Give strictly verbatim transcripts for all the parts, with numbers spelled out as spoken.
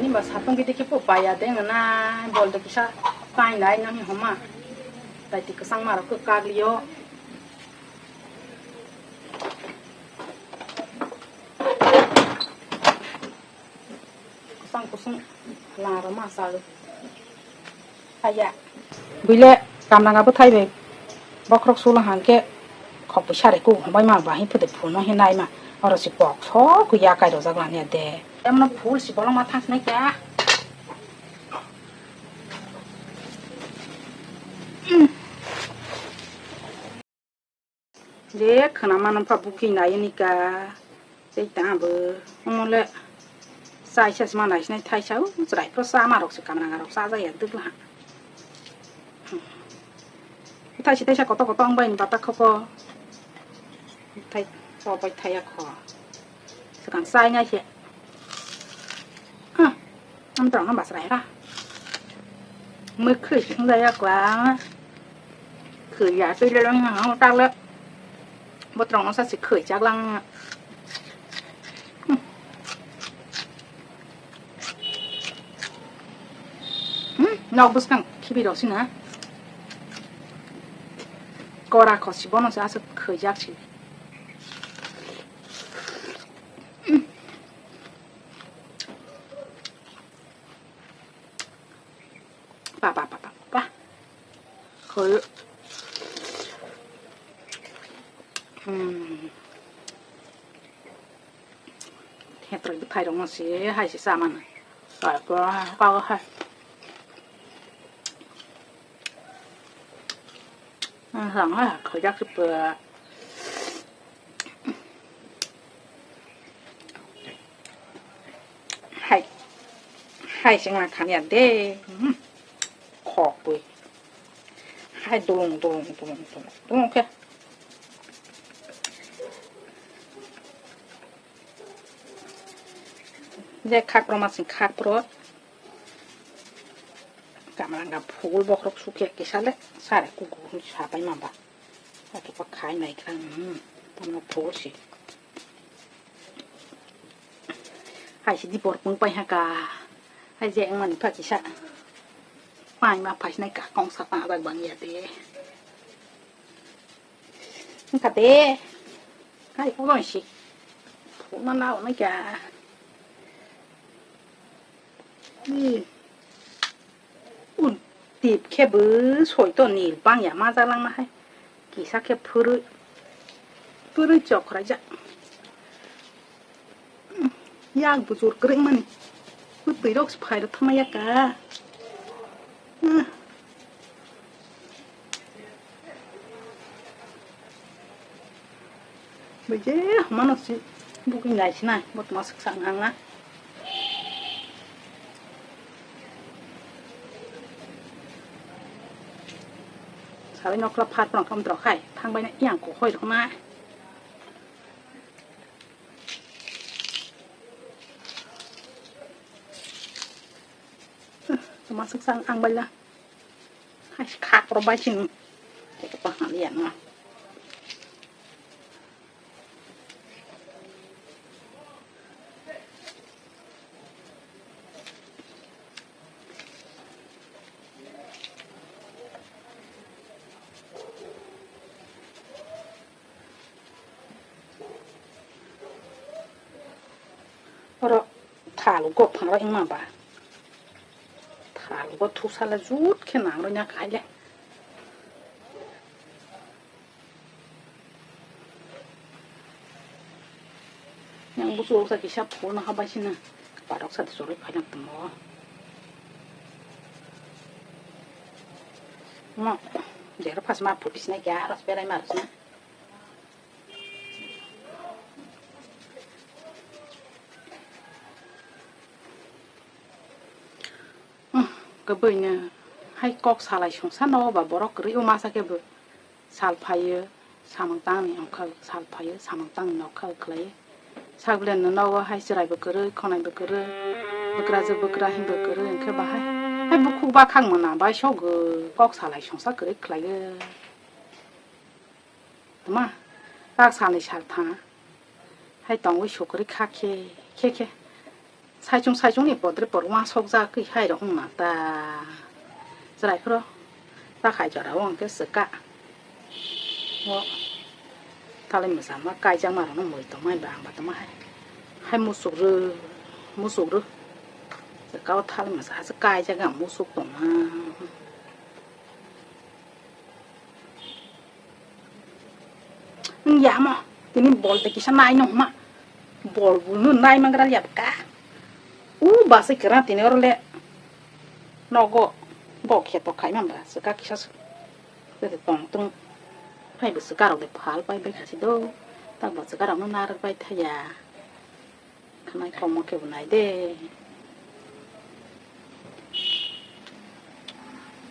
Ba satung gidi khe po baya de na bol de kisa tai nai nang homa. Tai ti kwchang ma rok kak liyo. Kusang kusung laro ma salu. Aya. Buile kamranga bwthai bai bokhorok sula hangke khok bai sari ku hombai ma ba hin phude phul no hin nai ma. Oro si kok so ku ya kai rojak lani de. Emno phul si bolong ma thang sinai kya. Je khwna mano pha booking nai ni ka. Tei ta bo omo le chaisa se ma nai sinai thaisa u chwrai phro cha ma rok se kamranga rok cha jaya dwgla ha. Thaisa thaisa koto koto wng bai ni bata khoko. Thai chobai thaya kho. Swkang chai nai se. Ah, ang tong ang basra era. Mui khwi sing da ya kwa. Khwi ya twi le lang ang tak le. Bo tong sa si khwi chak lang. Hmm, nok bwskang khibi rok sina. Kora khosi bono se aswk khwijak si. Pa, pa, pa, pa, pa. Khoi. Hmm. Hetroi bwthai rok no se hai se chamani. Ka, ka, ka, hai. Ang hai khojak se pura. Hai. Hai sing na khani ya de. Hmm. Khok bui. Hai dulung, dulung, dulung, dulung. Dulung khe. Je khakro ma sing khakro. Kamranga phul bokhorok sukhe kisa le sare kuku sapai ma ba. Atupa khai nai kha, hmm, tamo phul si. Hai si di por pung pai ha ka. Hai je ang mani pha kisa. Pai ma phai nai ka kong sa ta bang bang ya de. Wngkha de. Hai, obo si. Phunukna nai kha. Ni. Un tip khe bo soi to nil bang ya ma jalang na hai. Kisa khe phurui. Phurui chok khwraijak. Yak bujur kwrwng mani. Bwtwi rok se phai rw thangma ya ka. Ah. Bai je hwnmano se bugui nai sinai, bo tongma swksa wng na. Sabai nokla phat rok thang drok hai, thang bai na yang kok hoi rok na. Tongma swksa ang bai la. Hai khak rok bai sini. Koto pa haliya no. Oro thal gopha rok wngma ba. Thal go thusala jut khe nang rw nya khaile. Yang busu rok sa kisa phul na habai sina. Parok sa choroi phai lang tamo. Ma, jero phas ma phul bisna kya ros perai ma ros na. Kwbwino hai kok salai songsa no ba borok kwrwi o masa khe bo sal phaio samung tangni nokha, sal phaio samung tangni nokha khlai. Sak bwlai no nogo hai chwrai bo kwrwi, khonai bo kwrwi, bwkrajwk bwkra hinwi bo kwrwi, hwnkhe bahai hai bukhuk bakhang mona bai sogo kok salai songsa kwrwi khlaio. Tma, tak salni sal tha. Hai tongwi sukrwi kha khe, khe khe. Saichung saichung ni podre por uansuk jak khe hai rok wngma ta. Chwrai phro ta khai jora o hwnkhe swka. O thalai mwsa ma kaijak ma rok no mui tongmani ba ang ba tongma hai. Hai musuk rw, musuk rw. Swka o thalai mwsa se kaijak ang musuk tongma. Wng ya mo, tini bol de kisa nai no hma. Bol bu no nai mangra liya ka. U ba se kera tini oro le. Nogo, bo kheto khai man ba, se ka kisa se. Se de tong tung. Hai bu se ka rok de phal pai bai khasi do. Tak bo se ka rok no nar pai thaya. Khnai komo khe bo nai de.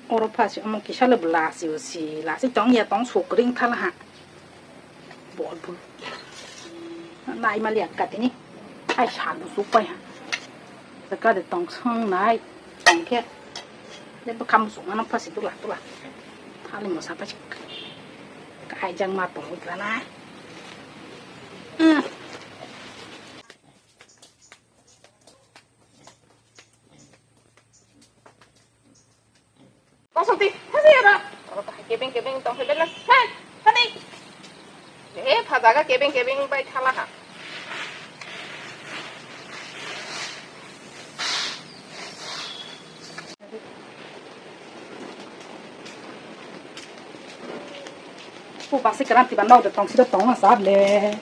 Oro pha si omo kisa le bo lasi o si, lasi tong ya tong sukring thala ha. Bol bul. Nai mali akka tini. Ai sa bu suk pai ha. Saka de tong song nai. Tong khe. Le bo kam suk mana pha si tula tula. Thali mo sa pa si. Kai jang ma tong utla na. Hmm. Kosong ti, hasi ora. Oro to hai kebeng kebeng tong hai bela. Hai, tadi. Eh, phajaga kebeng kebeng bai thala ha. Ku basi keran tiba nok de tong sida tong asap le.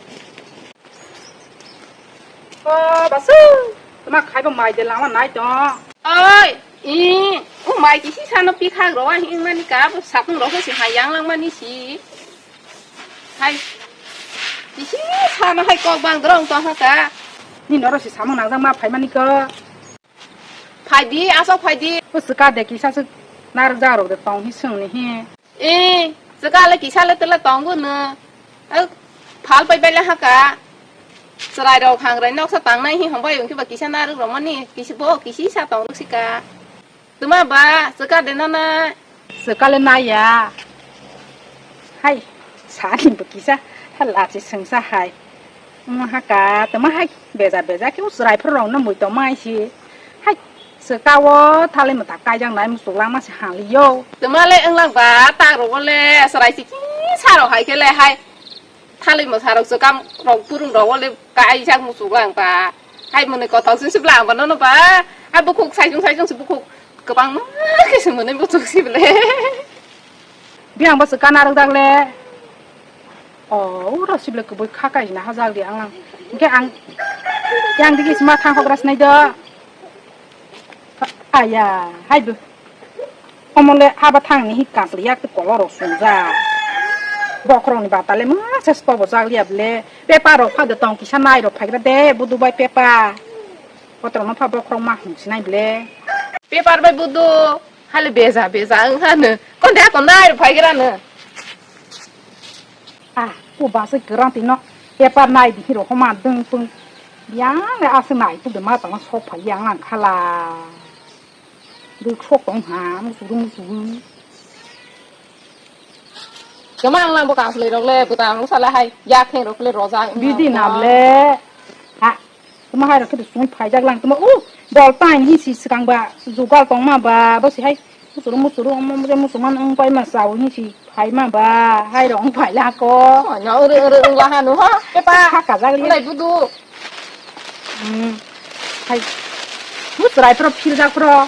O basu, tuma khai bo mai de lama nai to. Oi, i, u mai kisi sano pi khak ro, hing mani ka, bo sakung ro si hai yang lang mani si. Hai, kisi sano hai kok bang drong to ha ka. Ni noro si samung nang jang ma phai mani ko. Phai di, asok phai di. O swka de kisa swk narwk jak rok de tong hi swng ni hi. E, swka le kisa le tele tongo no. Phal pai bai le haka. Chwrai rok hangrai noksa tangnai hi hongbai hwnkhe ba kisa narwk romani kisa bo kisi sa tong rwk sika. Tuma ba swka de nana. Swka le naya. Hai, sani bo kisa. Ha lachi swngsa hai. Omo haka tuma hai beja beja khe chwrai phro rok no mui tong mai si. Hai. Swka o thalai mwta kaijak nai muchuk langma se haliyo. Twma le wnglang ba tak rogo le chwrai si kisa rok hai khe le hai thalai mwsa rok swka rok purung rogo le kaijak muchuk lang ba. Hai mwnwi kothok se sibla ang ba nono ba. Hai bukhuk saijung saijung se bukhuk kwbangma khe se mwnwi muchuk si bele. Biyang bo swka narwk jak le. O, uro sible kubui kha kai hina hajak di ang lang. Hingke ang yang digi sima thang hogra sinai do. Aya, hai do. Omole haba thang ni hi kasli yak te kolor rok sungjak. Bokhorok ni batale ma ses to bo jak liya ble. Paper rok phai do tong kisa nai rok phaigra de budu bai paper. Kotorok no pha bokhorok ma hum sinai ble. Paper bai budu. Hali beja beja wng hano. Konde ako nai rok phaigra no. Ah, ku basai kwrang tino. Paper nai di hiro homa dwng pung. Yang le aswk nai tu de ma tong sok phai yang lang khala. Duk sok tong ha, musugu musugu. Kemang lang bo kaslai rok le, bwtang sala hai, yak heng rok le rojak. Bidi nam le. Ha, tuma hai rok khe sung phaijak lang tuma. U, bol tain hi si swkang ba, jugal tong ma ba, bo si hai. Musuru, musuru, omo, omo, musulman wng pai ma chao hi si phai ma ba, hai rok wng phai la ko. Ano, uru, uru, wng la hanu, ha? Pepa. Kha kajak li. Lai budu. Hmm. Hai. Mu chwrai phro, philjak phro.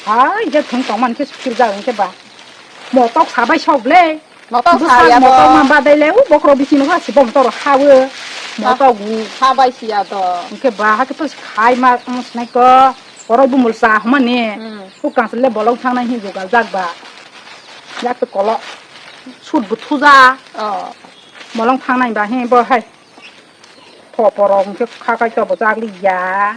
Hai, je thung tong man khe philjak wng khe ba. Motok sabai sok le. Motok bwsang saya bo. Motok ma badai le, u bokhorok bisingo ha si bo motok rok ha o. Motok gu. Ha bai siya to. Hwnkhe ba, ha khe to khai ma, tamo sinai ko. Borok bumul cha hwnmani. Hmm. U kansle bolong thangnai hin jugal jak ba. Jak to kolo. Sut bu thuja. Oh. Bolong thangnai ba hin bo hai. Pho porok hwnkhe kha kai to bo jak li ya.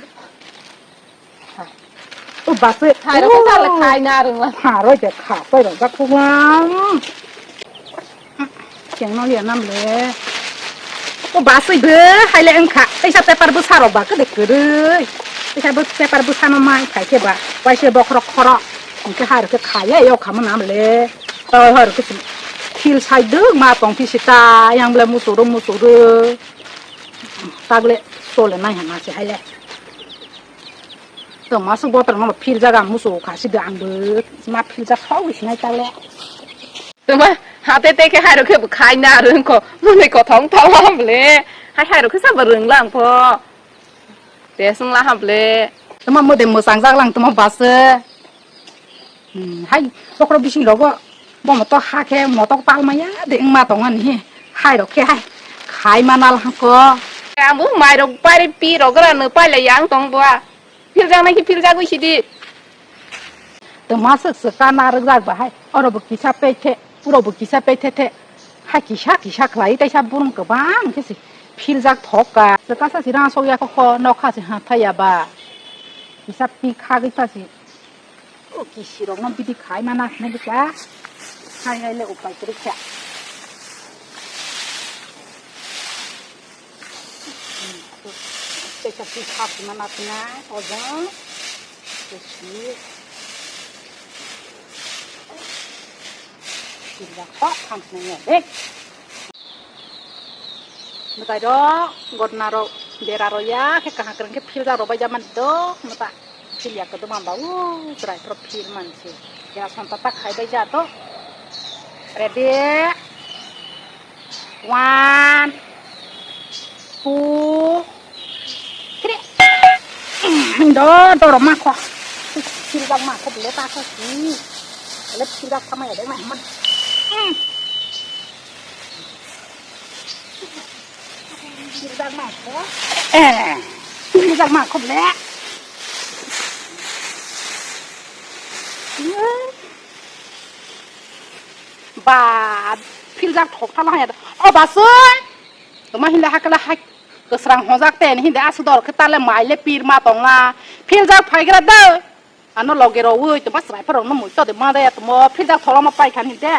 O base. Hai rok kha le khai na rung la. Pha roi de kha toi rok jak khuglam. Keng no ya nam le. O base be hai le wng kha. Teisa paper bwsa rok ba kede kwrwi. Teisa bo paper bwsa no mai khai khe ba. Waise bokhorok khoro. Hwnkhe hai rok khe khai ya yok khamo nam le. Toi hai rok khe phil sai dwk ma tong phi sita yang ble musuru musuru. Tagle sole nai hana se hai le. To masuk botor no phil jaga musu khasi de ang bo ma phil jak sok sinai tale. Tuma hate te ke hairo ke khai na rung ko mune ko thong thong ham le. Hai hairo ke sa ba rung lang po. Te sung la ham le. Tuma mo de mo sang jak lang tuma bas. Hmm, hai, bokhorok bising rogo, bo moto ha khe motok pal maya de wngma tong ani he, hai rok khe hai, khai ma nal hangko. Ang bo mai rok pai pi rok gra no pai le yang tong bo a. Phil jang nai khe phil jagwi sidi. To ma suk suk ka na rwk jak ba hai, oro bo kisa pei the, puro bo kisa pei the the. Hai kisa kisa khlai tai sa burung kwbang khe si phil jak thok ka. Ka sa si rang sok ya kho kho, nok kha si ha thai ya ba. Kisa pi kha gwi sa si. O kisirokno bidi khai mana hinwi bwkha. Hai hai le upai kwrwi kha. Tei sa twi khak mana khna ojo. Tei si. Sirba khok kham khna ya de. Mwtai rok, gotna rok, bera rok ya khe kaham kwrwng khe phil jak rok bai jak mani dok mwtai. Phil ya kwdwma ba u chwrai phoro phil man se. Ya sonta ta khai bai ja to. Ready? One, two, three. Hindo doro ma kho. Phil jak ma kho bile ta kho si. Bile phil jak tama ya de ma man. Phil jak ma kho. Eh, phil jak ma kho bile. Ba, phil jak thok thala haya. O basoi. Toma hinda hakala hak. Kwsrang hojak te hinda asu dor khe tale mai le pir ma tong la. Phil jak phai gra de. Ano loge ro ui toma chwrai phorok no mui to de ma da ya tomo phil jak thok ma pai khan hinde.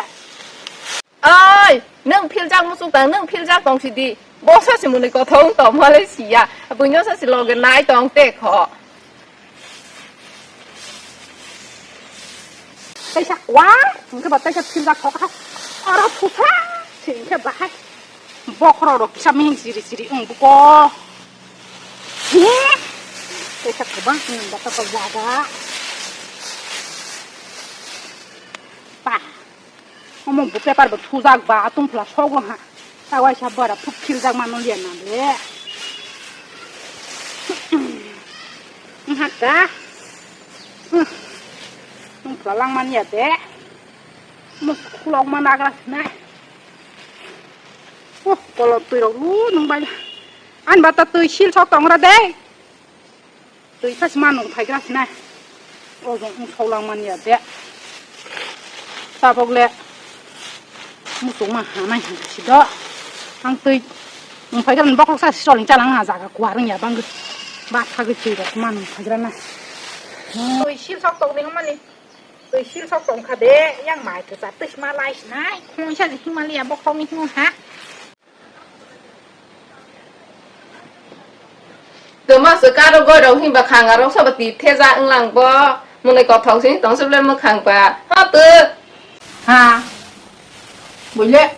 Oi, nwng phil jak muchuk tang, nwng phil jak tong sidi. Bo sa si mwnwi kothong tong ma le siya. Buino sa si loge nai tong te kho. Kaisa kwar, hingke ba kaisa phil jak thok ha. Oro phusa, si hingke bahai. Bokhorok rok kisa mihing siri siri wng buko. He? Kaisa kwbang wng ba toko jaga. Ba. Omo bo paper bo thujak ba, atung phla sogo ha. Ta waisa bora phuk philjak mano liya na le. Wngha ka. Wng phla lang man ya de. Mo khulok ma nagra sinai. Oh, kolo twi rok lu nung bai. An ba ta twi sil sok tong ra de. Twi phai sima nung phaigra sinai. O jong wng saulang manya de. Tabok le muchung ma hanai hinsi do. Ang twi nung phaigra ni bokhok sa sisol ni chalang ha jaga kuar wngya bang. Ba thagwi twi rok ma nung phaigra na. Twi sil sok tong ni mani. Twi sil sok tong kha de yang mai kwchar twi sima lai sinai. Khon sa ni himaliya bokhok ni hung ha. Tuma se karo goi rok himba khanga rok sabo ti theja wnglang bo. Mwnwi kothok sini tong se ble mwkhang ba. Ha tu. Ha. Buile.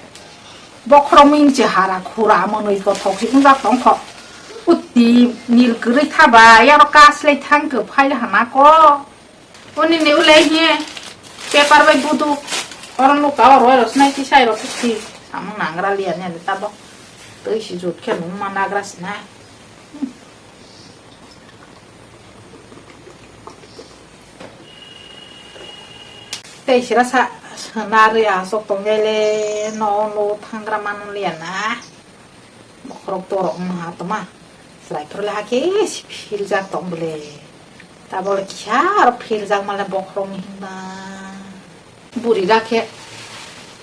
Bokhorok ming se hara khura mwnwi kothok si wngjak tong kho. Utti nil kwrwi thaba yaro kaslai thang khe phai hana ko. Oni ni ulai hi paper bai budu. Oro nuka oro oro sinai tisai ro kisi. Samung nangra liya ni tabok. Twi si jut khe nung ma nagra sinai. Tei sira sa, sa narwi asok tongjai le no no thangra manu liya na. Bokhorok torok wng ha toma. Chwrai phuru le hakhe si philjak tong bwle. Tabole kisa aro philjak male bokhorok ni hinba. Buri rakhe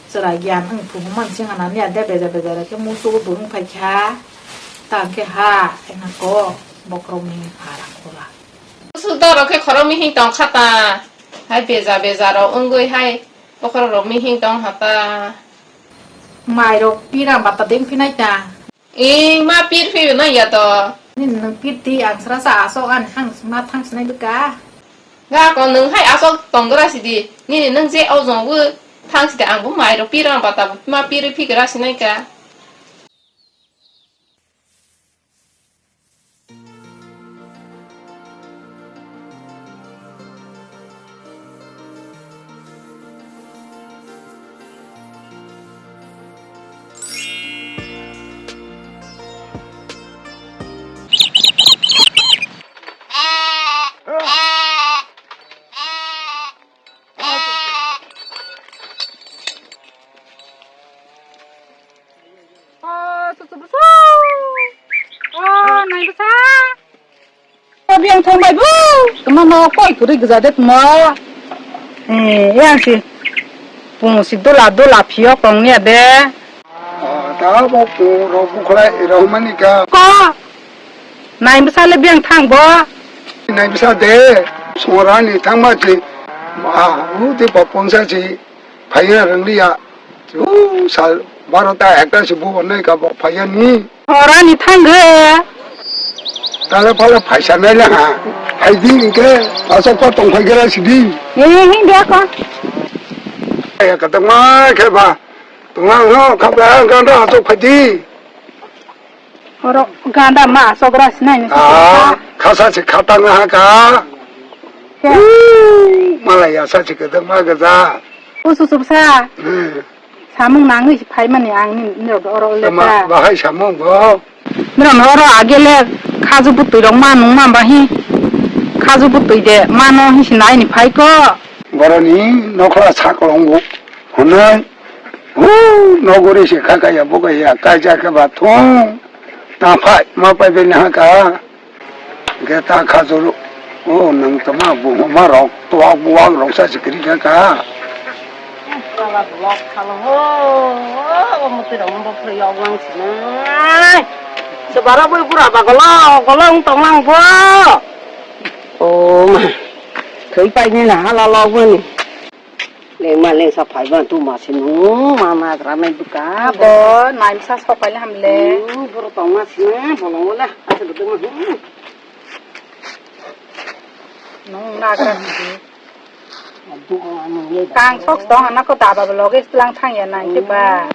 chwrai giyan wng phuru man sing hana niya de beja beja rakhe musugo burung phai kha. Ta hwnkhe ha ena ko bokhorok ni hara khura. Musu dorok khe khorok mihing tong kha ta. Hai beja beja rok wngwi hai bokhorok rok mihing tong ha ta. Mai rok pira bata deng phinai ta. Ing ma pir phi no ya to. Nini nwng pir di ang sra sa asok ani hang ma thang sinai bwkha. Ga ko nwng hai asok tong gra sidi. Nini nwng je o jong bu thang sidi ang bu mai ro pir ang bata bu ma pir phi gra sinai ka. Susu busu. Oh, nai bwsa. Biyang thang bai bu. Tuma no koi kuri gza de tuma. Eh, yang si. Pung si dola dola phio kong ni ade. Ah, ta bo pung ro bu khlai ro mani ka. Ko. Nai bwsa le biyang thang bo. Nai bwsa de. Sora ni thang ma si. Ah, bu de bo pung sa si. Phaiya rwngliya. U sal barota ekta se bo nai ka bo phaiya ni. Horani thangre. Tala phala phaisa nai la ha. Phai di ke asok pa tong phai gara sidi. Ni ni dia ko. Ya ka tong ma ke ba. Tong ang ho ka ba ga da asok phai di. Oro ganda ma asok ra sinai ni. Ah, khasa se khatang ha ka. Ke. U, malai ya sa se ka tong ma ga za. Usu subsa. Hmm. Samung nangwi si phaimani ang ni, ni rok oro le Tama ta. Bahai samung bo. Ni rok oro agele khaju butwi rok ma nung ma bahi. Khaju butwi de mano hi si nai ni phai ko. Boroni nokla sakolong bo. Hunai. Hu, nogori se khakaya bokaya kaija ke ba thung. Ta phai ma pai be na ka. Hingke ta khajuru, o nwng toma buhuma rok, tuak buak rok sa sikiri kha ka. Kala block khala ho, o mutui rok bo phlai yok lang sinai. Sebara bui bura ba golo, golo wng tong lang bo. O ma, thwi paini na hala lok mani. Lengma lengsa phaiba tu ma sinu ma nagra nai duka. Abo naimsa sok paile hamle. Hmm, boro tongma sinu bolong wala asa dudu ma. Hmm. Nung nagra ni. Adu ko anu ye. Kang sok tong ana ko daba loge lang thang ya nai ke ba.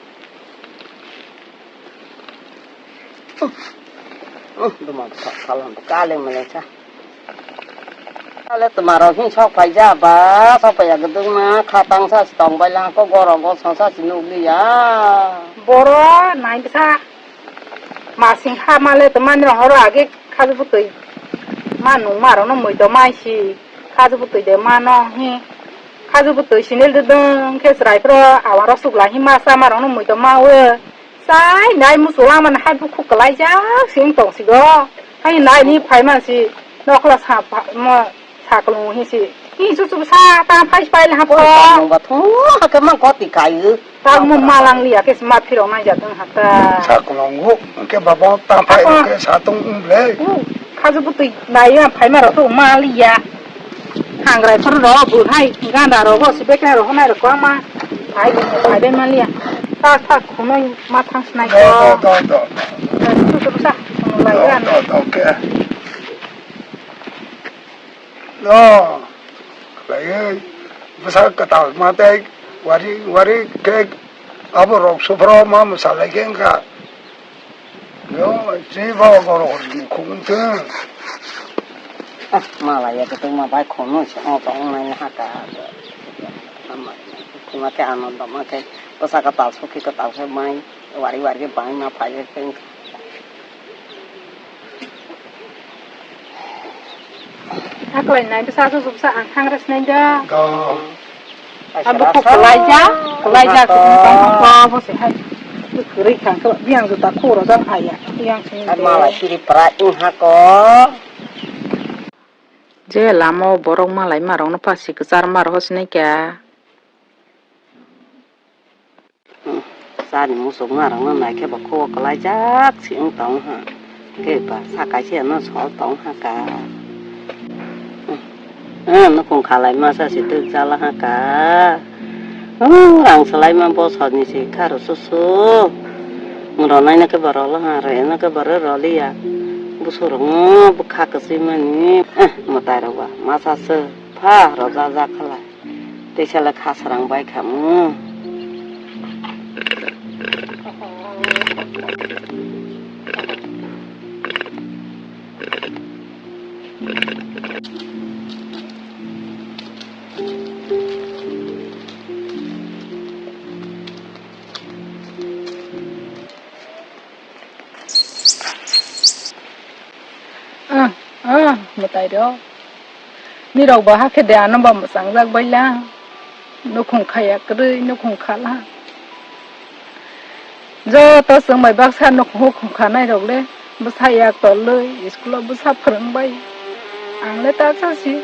Hmm, duma salam kale mele sa. Ale tuma rok hin sok phai ja ba, sok phai ya gudung ma, khatang sa si tong bai lang ko, goro go sa sa si nuk li ya. Boro nai bwsa. Masing ha male tuma ni horo age khaju butui. Ma nung ma rok no mui to mai si. Khaju butui de ma no hi. Khaju butui sinil dudung khe chwrai phro awaro sukla hi ma sa ma rok no mui to ma o. Sai nai musu lamani hai bukhuk kwlaijak se wng tong sigo. Hai nai ni phai man si nokla sa pha-, mo sa kwlwng hi si. Hi chuchuk sa ta phai pai le hapro. Oi, tamo ba thung ha ke mang koti kai. Ta mo malang liya ke ma phirok nai jat wng hata. Sa kwlwng bu ke babo ta phai ke sa tung um le. Khaju butwi nai ya phai ma rok to ma liya. Hangrai phuru rok, bwthai ganda rok, bo se beknai rok, honai rok, kwbangma. Phai, phai bai manliya. Ta, ta, khunui ma thang sinai ko. Do, do, do, do. Ai, tu, tu, sa, khunu lai Do, gan. Do, do, ke. Do. Lai, bwsa kwtal ma tei wari, wari ke abo rok suphro ma mwsa lai ke wngkha. Yo, si ba goro khung te. Ah, mala ya, tu ma bai khono se, o, tong nai na ka. Ama, kuma ke ano, dama ke, bwsa kwtal, sokhe kwtal se mai, wari wari ke bai ma phai ke. Aklai nai bwsa, bwsa, bwsa, ang thang res nai da. Go. Abo kok kelaijak, kelaijak, tong tong ko, bo se hai. Kwrwi kha, khe biyang juta khoro jak phaiya, biyang sini. Hai mala siri prai wng ha ko. Je lama o borok malai ma rok no pasi kwchar ma rok sinai kya. Hmm, chani muchuk ma rok no nai khe bo kho kelaijak si wng tong ha. Khe ba sa kaisa no sol tong ha ka. Hmm, eh, nukhung khalai masa si twk jala ha ka. Oh, rang salai ma bosor ni si kha ro susu. Ronai no khe bo rolo ha, re no khe bo roliya. Busu rok no bwkha kwchwi mani. Eh, mwtai rok ba masa se pha rojak jak khalai. Teisa le kha srang bai kha mu. Ah, ah, mwtai rok. Nirok bo hakhe de ano ba mwchang jak bai la. Nukhung khaya kwrwi, nukhung khala. Joto chwng bai baksa nukhungo khungkha nairok le bwsa yak tolwi school o bwsa phwrwng bai. Ang le ta cha si.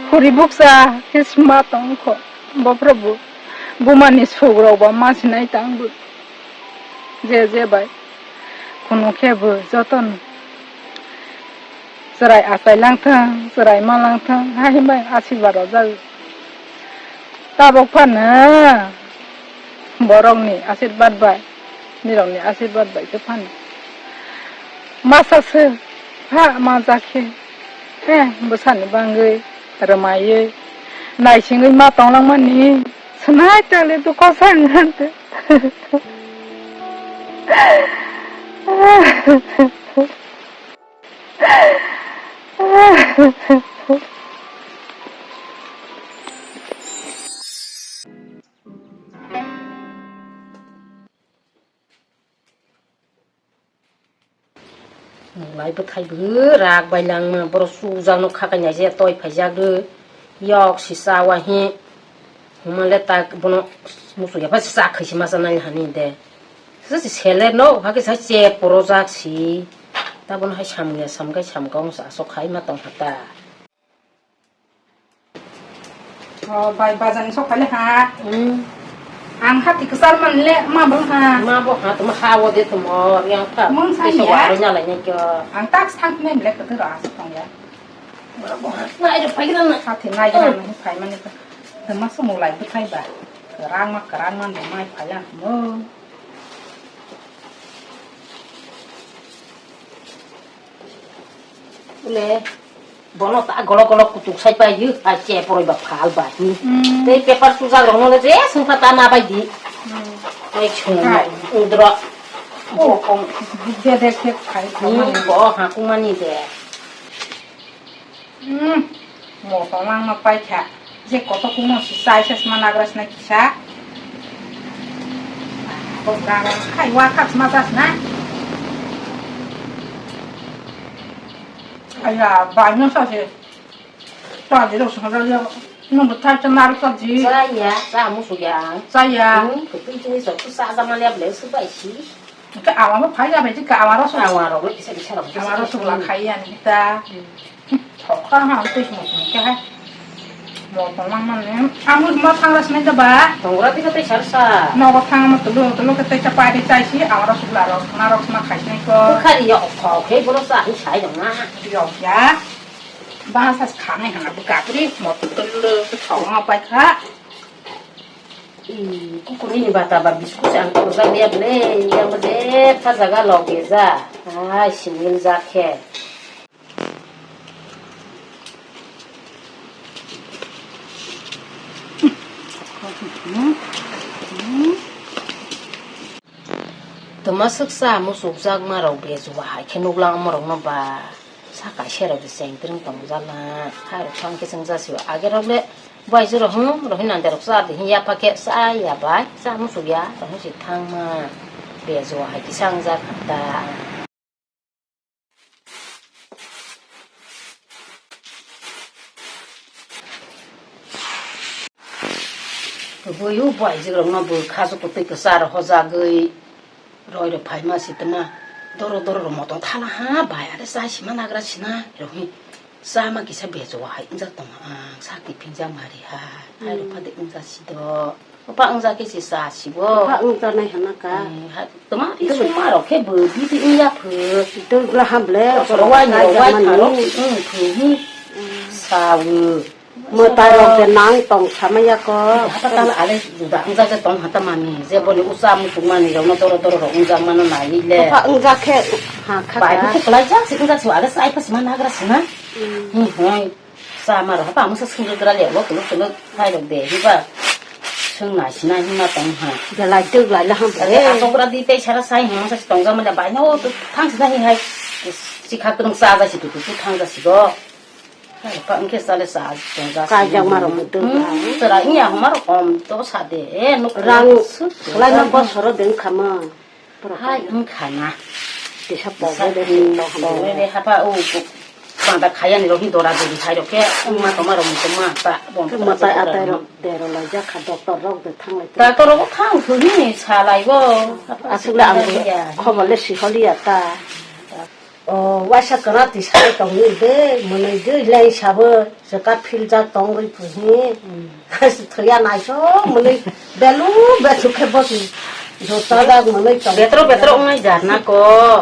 Khuri bukcha khe sma tong kho. Bophro bo buma ni suk rok ba ma sinai tang bo. Je je bai. Kunu khe bo joto no chwrai achai lang thang, chwrai ma lang thang, hai hwnbai asirwad rwjak. Tabok phano borokni asirwad bai, nirokni asirwad bai khe phano. Masa se pha ma ja khe, he bwsani bangwi rwmaiwi naisingwi ma tong langmani swnai tale dukho sang hante. Nung lai bwthai bwrwi rak bai langma, borok chujak no kha kainai je toi phaijak rw. Yok si cha wa hi. Huma le tak bono muchuk ya pha cha khai si ma cha nai hani de. Sa si sele no ha ke sa che poro jak si. Ta bono hai samung ya sam kai sam kong sa so khai ma tong ha ta. O bai bazar ni sok phai le ha. Hmm. Ang hati kwchar man le ma bang ha. Ma bo ha tuma ha wo de tumo yang ta. Mung sa ya. Wa ro nya lai ne kyo. Ang tak sang ne le ka ra sa tong ya. Nai ro phai gra na. Hati nai gra na phai man ne ka. Tuma sumu lai bwthai ba. Kwrang ma kwrang man de mai phai ya mo. Ule, bono ta golok golok kutuk sai pai yu, a che poroi ba phal ba hi. Hmm. Tei paper sujak rok no le je sung kha ta na bai di. Hmm. Tei sung hai. Udro. Oh, kong. Je de khe phai kha Hmm, mani. Bo ha ku mani de. Hmm. Mo to lang ma pai kha. Je koto kuno si sai ses ma nagra sna kisa. Ko gara khai wa khas ma jas na. Aya, bai no sa se. Ta de ro sa ra ya. No bo thai cha nar sa ji. Cha ya, cha mu su ya. Cha ya. Hmm, ko pi ji so sa ja ma le ble su bai si. Ke awa mo phai ya bai ji ka awa ro so. Awa ro ble kisa kisa ro. Awa ro so la khai ya ni ta. Thokha ha, tei song song khe hai. Mo tongmang mani. Ang ma thangra sinai da ba. Tongra tei tei sar sa. Nogo thang ma tulu tulu khe tei cha pai de chai si, ang ro sugla ro, na ro ma khai sinai ko. Khari ya khok khe boro sa hi sai dong na. Yo ya. Ba sa khanai hana bu kapri, mo tulu tulu khe thok ma pai kha. Ih, kukuruni bata ba biscuit ang torjak liya ble, yang bade pha jaga log geja. Ai, singil jak khe. Toma swksa musuk jak ma rok be chuba hai khe nuklang omo rok no ba. Sa kaisa rok de cheng twrwng tong jala. Hai rok thang khe chwng ja sio. Age rok le bai juro hwn rok hwn nang de rok cha de hwn ya pha khe cha ya bai. Cha musuk ya rok hwn si thang ma. Be chuba hai kisa wng jak kha ta. Bui o bai jwk rok no bw kha jwk kwtwi kwchar hojagwi roi rok phaima si tma doro doro rok motom thala ha bai are chai sima nagra sina rok hi chama kisa bejo hai wngjak tong ang sak ti phinjak mari ha hai rok phade wngjak si do. Opa wngja khe se cha sibo. Opa wngja nai hwnna ka. Eh, ha, toma i suma rok khe bo bidi wngya pho. Dol bla ham ble. Rowai ni rowai kha rok wng pho hi. Sawi. Mwtai rok de nang tong sama ya ko. Hata tala ale juda wngja je tong hata mani. Je boni usa muchung mani rok no doro doro rok wngja mano nai le. Opa wngja khe ha kha. Bai khe kwlai jak si wngja si ale sai pa sima nagra sina. Hi hoi. Chama rok hapa masa sungri gra le lo kulo kulo hai rok de hiba sung nai sinai hima tong ha. Belai tuk lai la ham Ate be. Asok ra di tei sara sai hima sa tong ga mane bai no to thang sa hi hai. Sikha tung sa ga si tu tu thang ga si go. Hai pa angke sa le sa tong ga si. Kai jak ma rok tu. Hmm, sara iya homa rok om to sa de. Eh, nuk Rang suk. Lai ma ko soro deng khama. Hai wngkha na. Tisa pogwi de tisa pogwi de hapa o Da khayani rok hin dora dori hai rok khe wngma tongma rok wngma ta bon. Matai atai rok dero lai jak kha, doctor rok de thang lai. Doctor rok thang thuni salai bo. Aswk le ang khobor le siholiya ta. O waisa kwna twi sai tongwi de, mwnwi de leng sabo, se ka philjak tongwi puhi. Thoya naisok mwnwi belu belu khe bosi. Joto jak mwnwi tong. Betro betro wngnai jar na ko,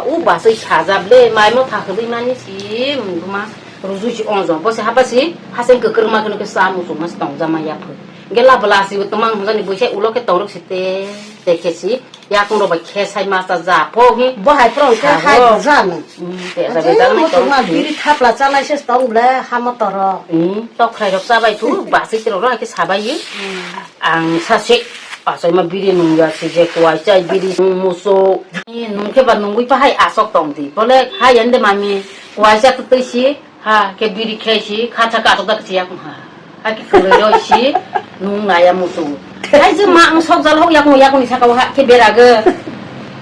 u baswi sajab le, mai mo tha khwlwi mani si, mungma ruju si onjo, bosi hapa si, haseng kwkrma kheno khe sa muchung mas tong jama ya phu. Gela bela si tongmang hwnjani buisai ulo khe tongrok si te, te khe si. Yakung rok bai khe sai masa ja pho hi. Bo hai phrong khe hai bo jano. Hmm, te ja. Aje bejak nai motok tong ma hi. Biri thapla chanai se tong ble ha motor rok. Hmm, tok khai rok chabai thu, basik rok rok khe sabai hi. Hmm. Ang sasik, asai ma biri nung ya si je kuai chai biri nung muso. Nung khe ba nungwi pa hai asok tong di. Bole hai ende mami kuai cha twi si. Ha, khe biri khe si, kha cha katok da khe yakung ha. Ha khe kwlwi roi si, nung naya musu. Hai je ma ang sok jal hok yakung yakung ni saka ha khe berago.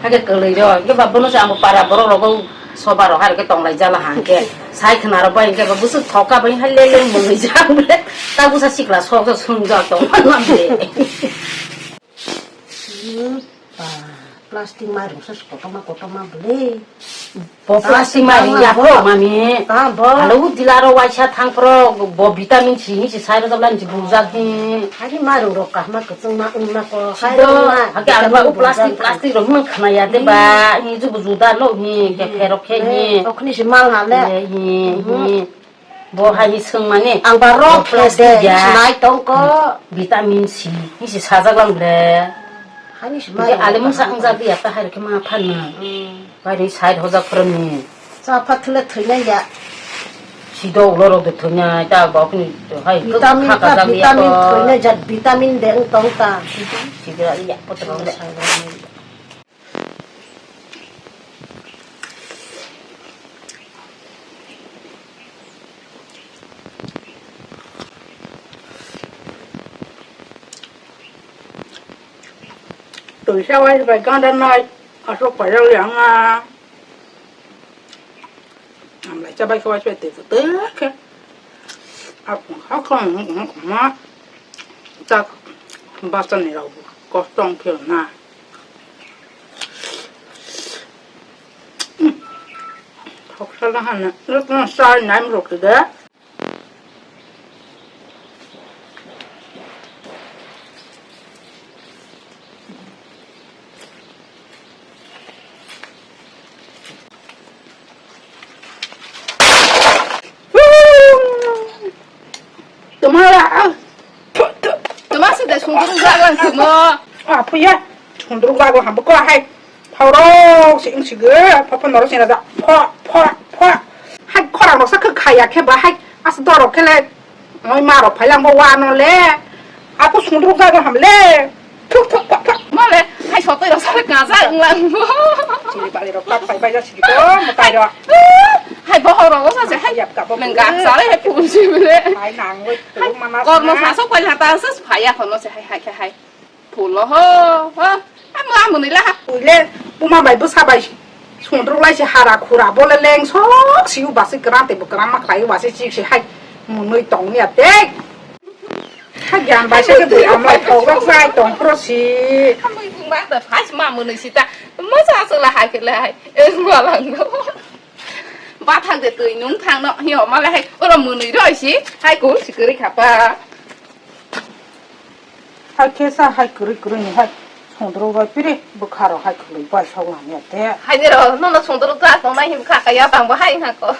Ha khe kwlwi roi. Khe ba bono se amo para borok rogo soba rok ha khe tong lai jala ha khe. Sai khna rok bai khe ba busuk thoka bai hai le le mung jang le. Ta busa sikla sok sok sung jal tong ma le. Hmm, ah, plastic mairung se kotorma kotorma bwle. Bo plastic mairung ya bo mami. Ah, bo. Alo dila ro waisa thang pro bo vitamin C ni si sai ro jabla ni burjak ni. Hari mairung rok kahma kwchwng ma wng na ko. Sido, hake ang ba plastic, plastic rok mang khna ya de ba. Hi ju bu ju da lo hi, ke pherok khe hi. Okni si mal ha le. Hi, hi. Bo hai hi swngmani. Ang ba rok plastic ya. Nai tong ko. Vitamin C. Ni si sajak lang ble. Hani si mai. Alimung sa ang jadi ya ta hai khe ma phan na. Hmm. Bai ni side hoja khoroni. Cha phat thule thoi nai ya. Si do ulo rok de thoi nai ta ba kni hai. Vitamin ka, vitamin thoi nai jat vitamin de ang tong ta. Si de ya potro le. Twi sa wai bai ganda nai asok pai jak liang a. Amlai chabai khe waisa twi kwtwk khe. Hakhe wng wng wngma chak bachani rok kosto wng phiyok na. Thoksa na hana, nukno chai nai rok de. Tuma la, ah, tu, tu. Tuma se de sunduruk jago ang tuma. Ah, puya, sunduruk jago hambo ko hai. Phorok si wng si ge, pha pha norok sina da. Pho, pho, pho. Hai khorang rok sa khe khaya khe ba hai as dorok khe le. Moi ma rok phai lang bo wa no le. Apo sundruk jago ham le. Thuk thuk thuk thuk. Ma le hai sotoi rok sa le kaja wng lang bo. Chini bali rok ta phai bai ja si ko, matai rok. Hai bohok rok sa se hai. Yap ka bo. Nang ga sa le hai pun si le. Hai nang wei tu mana. Kor no sa so koi ha ta sa phai ya kono se hai hai hai. Phulo ho, ho. Amo, amo nila ha. Uile, puma bai bwsa bai. Sundruk lai se hara khura, bole leng sok si u basi kwran tei bo kwran ma khlai u basi chik se hai. Munui tong ya te. Ha gyan bai se ke bui amlai thok rok sai tong pro si. Amo bung ba da phas ma munui si ta. Ma sa sa la hai ke la hai. E ma lang do. Ba thang de tui nung thang no. Hi o ma la hai. Oro munui roi si. Hai ko si kri khapa. Hai khe sa hai kwrwi kwrwi ni hai songdoro bai piri bwkha rok hai kwrwi bai sok nang ya te. Hai ni ro, nono songdoro ta tong nai him kha kaya tang bo hai ha ko.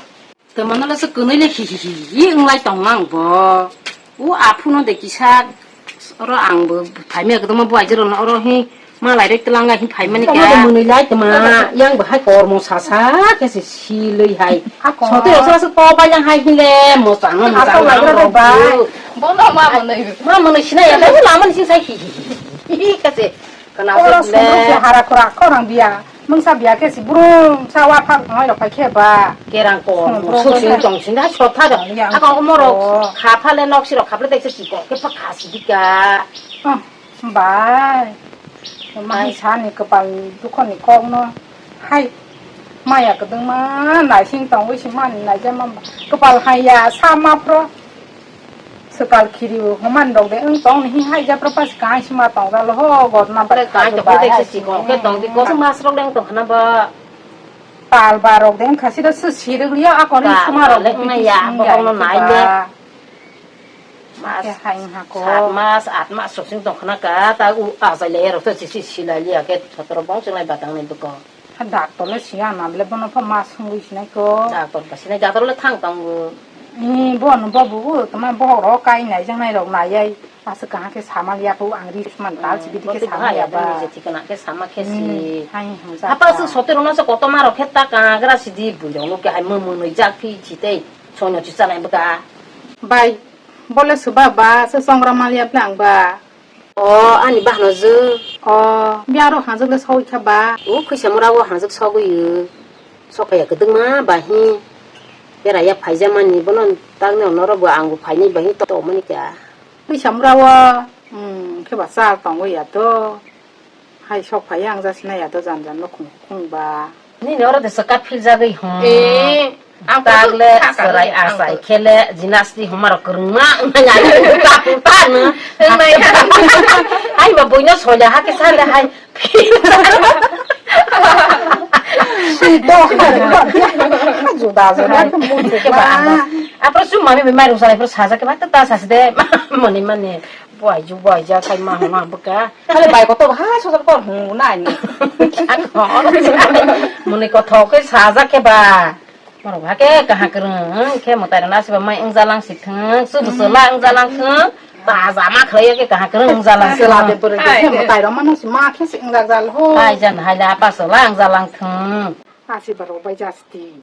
Tamo no se kwnwi le hi hi hi hi wng lai tong ang bo. U aphu no de kisa oro ang bo phai me kwdama bo aijero no oro hi ma lai rek tlang ga hi phai mani ka. Tamo de mwnwi lai tma yang bo hai kormo sa sa khe se silwi hai. Sote rok sa sa to bai yang hai hile mo chang mo chang lai ro bai. Bono ma mwnwi. Ma mwnwi sinai ya, lama ni sing sai hi hi hi hi hi kase. Kana oro se sumruk se le. Hara khura khorang biya. Mungsa biya khe si burung sa wa phang ngai rok pai khe ba. Kerang ko. Sumruk suk sing tong sing da sot tha da. Yang ako mo rok ko. Kha pha le nok si rok kha pha le tek si ko. Ke pha kha si dika. Ah, bai. Ma hi sa ni kwpal dukho ni kok no. Hai. Maya kwdwngma naising tongwi si mani naijama kwpal haiya sama phro. Swkal khiri o homan rok de wng tong ni hai japra pas kaisa ma tong jalo ho gotna ba. Kaisa khe tong di ko mas rok de wng tong khna ba. Tal ba rok de wng kha si da si sirwk liya akon ni suma rok de wng ya bo kong no nai le. Mas, hai wng ha ko. Sat mas, at mas sok sing tong khna ka, ta u achai le rok to si si silai liya khe sotro bong chenglai batang ni duko. Ha doctor le siya na le bono pha mas wngwi sinai ko. Doctor ba sinai doctor le thang tongo. Ni bono bo bu tama bohok rok kai nai jang nai rok nai ai. Asa kaha khe sama liya ko ang ri man tal si bidi khe sama ya ba. Ni je thikana khe sama khe si. Hai hang ja. Apa su sotro no se koto ma rok khe ta ka gra si di bu rok no khe hai mo mo noi jak phi chi tei. Soino chi chanai bwkha. Bai, bole swba ba, se songra maliya bwle ang ba. O, ani bahno je. O, biyaro hanjak le sogwi kha ba. O, khwisa mura o hanjak sogwi o. Sophaya kwdwkma ba hi. Bera ya phaijamani bono takne onoro bo ang bo phainai ba hi to mani kya. Khwisa mura o, hmm, khe ba chal tongwi ya to. Hai sok phai ang jasi nai ato jan jan no khung khung ba. Nini oro de saka phil jagwi hwn. Eh, ang tagle sarai asai khele jinasti homa rok kwrwngma wngmani ai ta ta no. Hai ma boino soja ha ke sale hai. Juda juda. Apro sum mami bai mai rung salai pro saja ke ba ta ta sasi de moni mani. Buaiju buaija khai ma hwnma bwkha. Hale bai kotor ha sosok kor hwnna ani. Muni kothok khe sajak khe ba. Morok ha khe kaha kwrwng khe mwtai rok nasiba mai wngjalang si thwng, chubu chwla wngjalang thwng, taja ma khlaiya khe kaha kwrwng wngjalang thwng. Chwla de bwrwi de khe mwtai rok mano si ma khe si wngjak jal ho. Ai jan hai le apa chwla wngjalang thwng. Asi ba rok bai jasti.